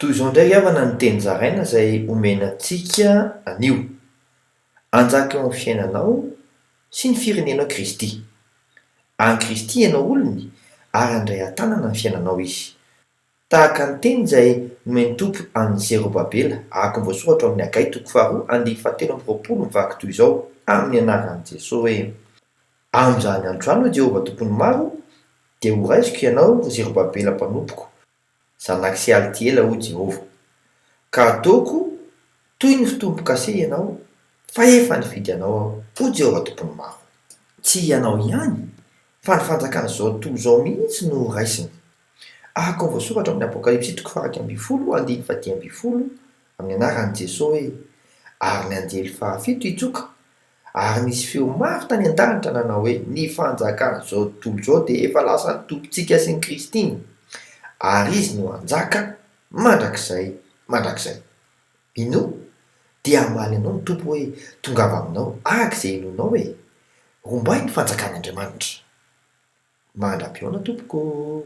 Toy izao indray ry havana ny teny zaraina izay omena antsika anio. Hanjaka eo amin'ny fiainanao sy ny firenenao Kristy. An'i Kristy ianao olony ary handray an-tanana ny fiainanao Izy. Tahaka ny teny izay nomen'ny Tompo an'i Zerobabela, araka ny voasoratra ao amin'ny Hagay toko faharoa andininy fahatelo amby 20 mivaky toy izao, amin'ny anaran'i Jesoa hoe, Amin'izany andro izany, hoy Jehovah Tompon'ny maro, dia horaisiko ianao, ry Zerobabela mpanompoko, Zanak'i Sealtiela, hoy Jehovah, ka hataoko toy ny fitombo-kase ianao, fa efa nifidy anao Aho, hoy Jehovah Tompon'ny maro. Tsy ianao ihany, fa ny fanjakan'izao tontolo izao mihitsy no horaisiny. Araka ny voasoratra ao amin'ny Apokalypsy toko faha-11 andininy faha-15, amin'ny anaran'i Jesoa hoe, Ary ny anjely fahafito hitsoka, Ary nisy feo mafy tany an-danitra nanao hoe, Ny fanjakan'izao tontolo izao dia efa lasan'ny Tompontsika sy ny Kristiny, ary Izy no hanjaka mandrakizay mandrakizay. Minoa, dia hamaly anao ny Tompo hoe, Tongava aminao araka izay inoanao e! Rombahy ny fanjakan'Andriamanitra. Mandra-pihaona tompoko ô!